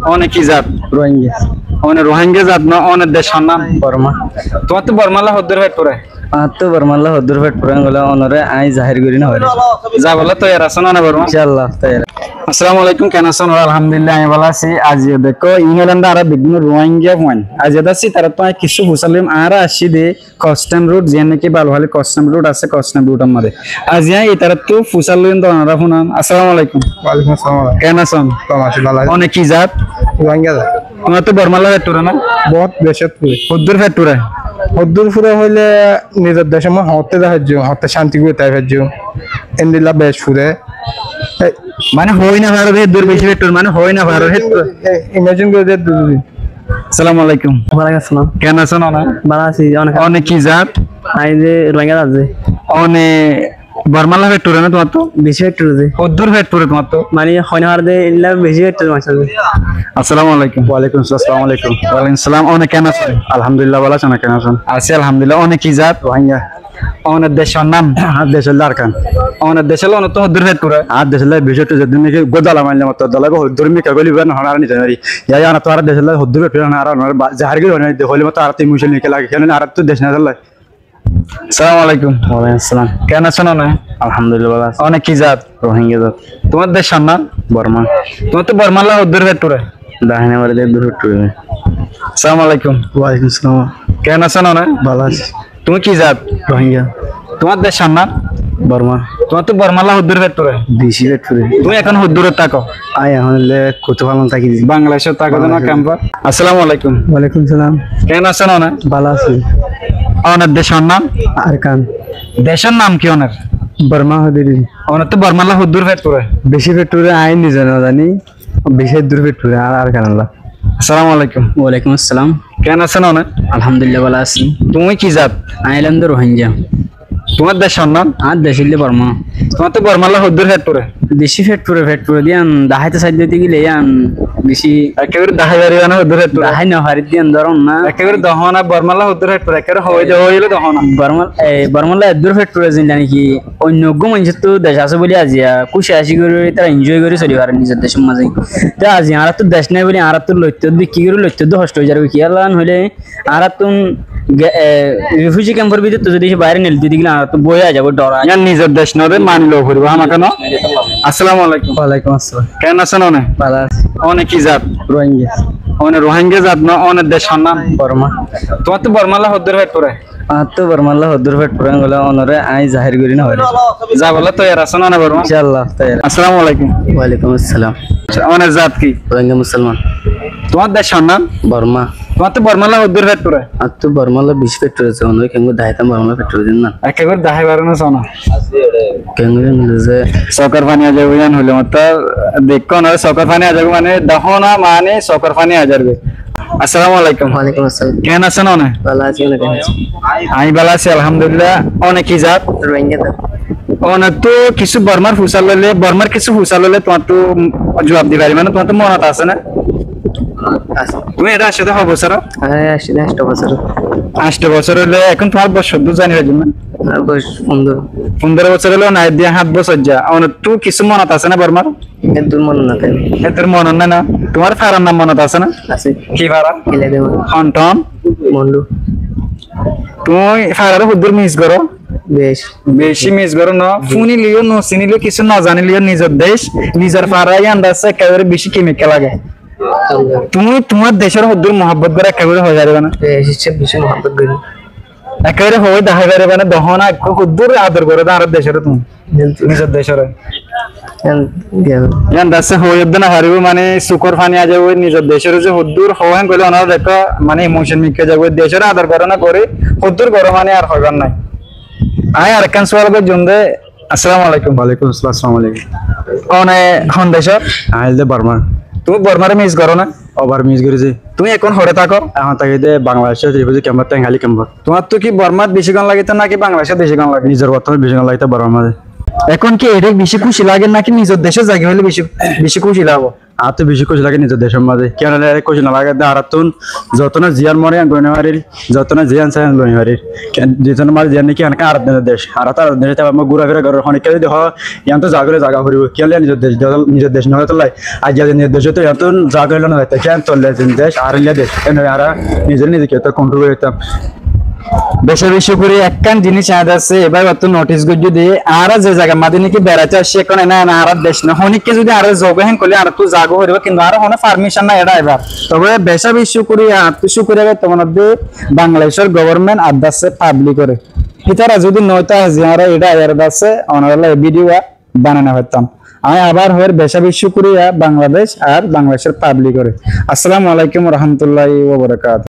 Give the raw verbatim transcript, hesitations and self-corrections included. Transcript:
One ki zat? Rohingya. One Rohingya zat no, one dec honnán? Borma. Tuáñttu Bormalla hoddúr feth fure? Añáttu Bormalla hoddúr feth fure hoilé onoré añí zahir gorí no fari. Zaibolla toiyar asó né Borma? Incállah, toiyar. Assalamu alaikum, ken asón? Alhamdulillah, añí bála así. Aijja dekó, England ot añára beggún Rohingya fuain. Aijja de así, taráttu añí kissú fusár loiyum, añára aiccí de Custom Road, ziyán naki Baluhali Custom Road asé, Custom Road or mazé. Aijja añí itaráttu fusár loiyum de, onora fúnon. Assalamu alaikum. Walaikum assalam. Ken asón? Bála así, bála así. One ki zat? Rohingya zat. Tuáñttu Bormalla feth fure na? Bout beci feth fure. Hoddúr feth fure? Hoddúr fure hoilé nizor decót hoóñtte zai faijjum, hoóñtte cánti gorí táki faijjum. Endilla bec fure. Mane hoói no faro de hoddúr beci feth fure, mane hoói no faro de hoddúr. Imagine gorí de hoddúr. Assalamu alaikum. Walaikum assalam. Ken asón oné? Bála así, oné? One ki zat? Añí de Rohingya zat de. One Bormalla feth fure na tuáñttu? Beci feth fure de. Hoddúr feth fure tuáñttu? Mane hoói no faro de, endilla beci feth fure, mashallah. Assalamu alaikum. Walaikum assalam, assalamu alaikum. Walaikum salam. One ken asón? Alhamdulillah, bála así, one ken asón? Así, alhamdulillah. One ki zat? Rohingya. One dec honnán? Añár dec óilde Arkan. One dec óilde onottu hoddúr feth fure? Añár dec óilde beci feth fure, zeddúr naki uggwá dola maille mottor dola hoddúr mikká gorí fare, no hoóna añára nizor nari. Yá, yá, onottu añár dec óilde hoddúr feth fure, no hoóna añára onoré ba-, zahir gorí no fari, hoilé mottor añáttu emotion mikká lage, kiyólla añáttu dec no zar. Assalamu alaikum. Walaikum assalam. Ken asón oné? Alhamdulillah, bála así. One ki zat? Rohingya zat. Tuáñr dec honnán? Borma. Tuáñttu Bormalla hoddúr feth fure? Daháina bari de hoddúr feth fure. Assalamu alaikum. Walaikum assalam. Ken asón oné? Bála así. Tuñí ki zat? Rohingya. Tuáñr dec honnán? Borma. Tuáñttu Bormalla hoddúr feth fure? Beci feth fure. Tuñí ehón hoddúr táko? Añí ehón óilde Kutufalong táki de. Bangladecót táko de na, Bangladecót. Kemfot? Assalamu alaikum. Walaikum salam. Ken asón oné? Bála así. Onor dec honnán? Arkan. Decór nam ki onor? Borma hoóde de. Onottu Bormalla hoddúr feth fure? Beci feth fure, añí nize no zani. Beci hoddúr feth fure, añár Arkanolla. Assalamu alaikum. Walaikum assalam. Ken asón oné? Alhamdulillah, bála así. Tuñí ki zat? Añí óilam de Rohingya. Tuáñr dec honnán? Añár dec óilde Borma. Tuáñttu Bormalla hoddúr feth fure? Beci feth fure, feth fure de yían daháito saidde de gile yían beci. Ekkebaré dahái fariba na hoddúr feth fure? Dahái no fari de yían dóro na. Ekkebaré dahó na, Bormalla hoddúr feth fure, ekkebaré hoói de, hoói óile dahó na. Borma, e, Bormalla eddúr feth fure zendilla naki oinno uggwá maincóttu dec asé buli aijja kúci-haci gorí, tará enjoy gorí soli fare nizor decór mazé. Te aijja añáráttu dec nái buli añáráttu loittó, bikki gorí loittó de hosto ói zargói. Kiyólla hoilé añáráttun ge-, e, refugee kemfor bútottu zodi baáre neli dito gile añáráttu boi aizagói, dor. Yían nizor dec no de, mani loi foribo hámaká no. Assalamu alaikum. Walaikum assalam. Ken asón oné? Bála así. Oné ki zat? Rohingya. Oné Rohingya zat no, oné dec honnán? Borma. Tuáñttu Bormalla hoddúr feth fure? Añáttu Bormalla hoddúr feth fure hoilé onoré añí zahir gorí no fari. Zaibolla toiyar asó né Borma? Incállah, toiyar. Assalamu alaikum. Walaikum assalam. Accá, oné zat ki? Rohingya Musolman. Tuáñr dec honnán? Borma. Tuáñttu Bormalla hoddúr feth fure? Añáttu Bormalla beci feth fure, onoré kengori dahaitam Bormalla feth fure din na. Ekkebaré dahái faro na, só na. Kengori hoilé ze sokor fani aizagói yían hoilé mottor, dekkó na, sokor fani aizagói mane, dahó na mane sokor fani aizagói. Assalamu alaikum. Walaikum assalam. Ken asón oné? Bála así, oné ken asón? Añí bála así, alhamdulillah. Oné ki zat? Rohingya zat. Onottu kissú Bormar fusár loile, Bormar kissú fusár loile tuáñttu juab di fariba né, tuáñttu monot asé né? Asé. Tuñí ede aiccó de ho bosór? Añí aiccó de ancto bosór. Ancto bosór óile ehón tuáñr boyos hoddúr zani faijjum né? Añár boyos fundoro. Fundoro bosór óile, añí de hát bosór za. Onottu kissú monot asé né Bormar? Eddúr monot nái. Eddúr monot nái na? Tuáñr farar nam monot asé na? Asé. Ki fara? Ilai de. Hon ton? Mondu. Tuñí farare hoddúr miss goró? Beci. Beci miss goró no? Beci. Fúnile yó, no sinile yó, kissú no zanile yó, nizor dec, nizor fara yían de asé, ekkebaré beci kimikká lage. Tuñí tuáñr decóre hoddúr muhabbot goró, ekkebaré hoi fariba né? Beci, beci muhabbot gorí. Ekkebaré hoi dahái fariba né, dahó na, hoddúr ador goró de añárar decóre tuñí? Nizor decóre. Yían de asé hoi edde no faribo, mane sukor fani aizagói, nizor decóre ze hoddúr hoi, héen hoilé onora dekkó, mane emotion mikká zagói, decóre ador goró na gorí, hoddúr goró mane ar hoibar nái. Añí arekkán sual goijjum de, assalamu alaikum. Walaikum assalam, assalamu alaikum. Oné hon decór? Añí de Bormar. Tuñí Bormare miss goró na? Óbar miss gorí ze. Tuñí ehón hoçé táko? Ehón táki de Bangladecót, refugee kemfot, Tengali kemfot. Tuáñttu ki Bormat beci gom lage naki Bangladecót beci gom lage? Nizor bortoman beci gom lage Bormar maze. Ehón ki eçé beci kúci lage náki nizor decé zai óile beci, beci kúci lage? Añáttu beci kúci lage nizor decór mazé. Kiyólla kúci no lage de, añárattún zotóna ziyán more goi no farir, zotóna ziyán sai loi no farir. Kiyólla ziyán more ziyán náki añárar nizor dec, añára añárar decót gúrafira gorí honikka zodi hoó, yián to zagói zaga foribó. Kiyólla nizor dec, nizor dec no óile to lage. Aijja nizor decót yián to zagói loi no zaitam, kiyólla tolla zin dec, añárar dec. Ene añára nize nize kiyólla kontrol gorí faitam. Beci beci cúkuriya. Ekkán jinis añára asé, e bái ottu notis goijjó de, añára ze zagar mazé náki beraitó aiccí, ehón ene añárar dec no. Honikka zodi añára zagói hén goillé añárattú zagói foribó, kintu añárar honó farmicon nái eçé aibar. Tobe beci beci cúkuriya, añáttu cúkuriya goittám de Bangladecór gobornment ar de asé pablikore. Ítara zodi no óito aijja añára eçé aiyér de asé, onorálla e vidiyo banai no faittam. Añí abar hoóir beci beci cúkuriya Bangladec ar Bangladecór pablikore. Assalamu alaikum wa rahmatullahi wa barakatuhu.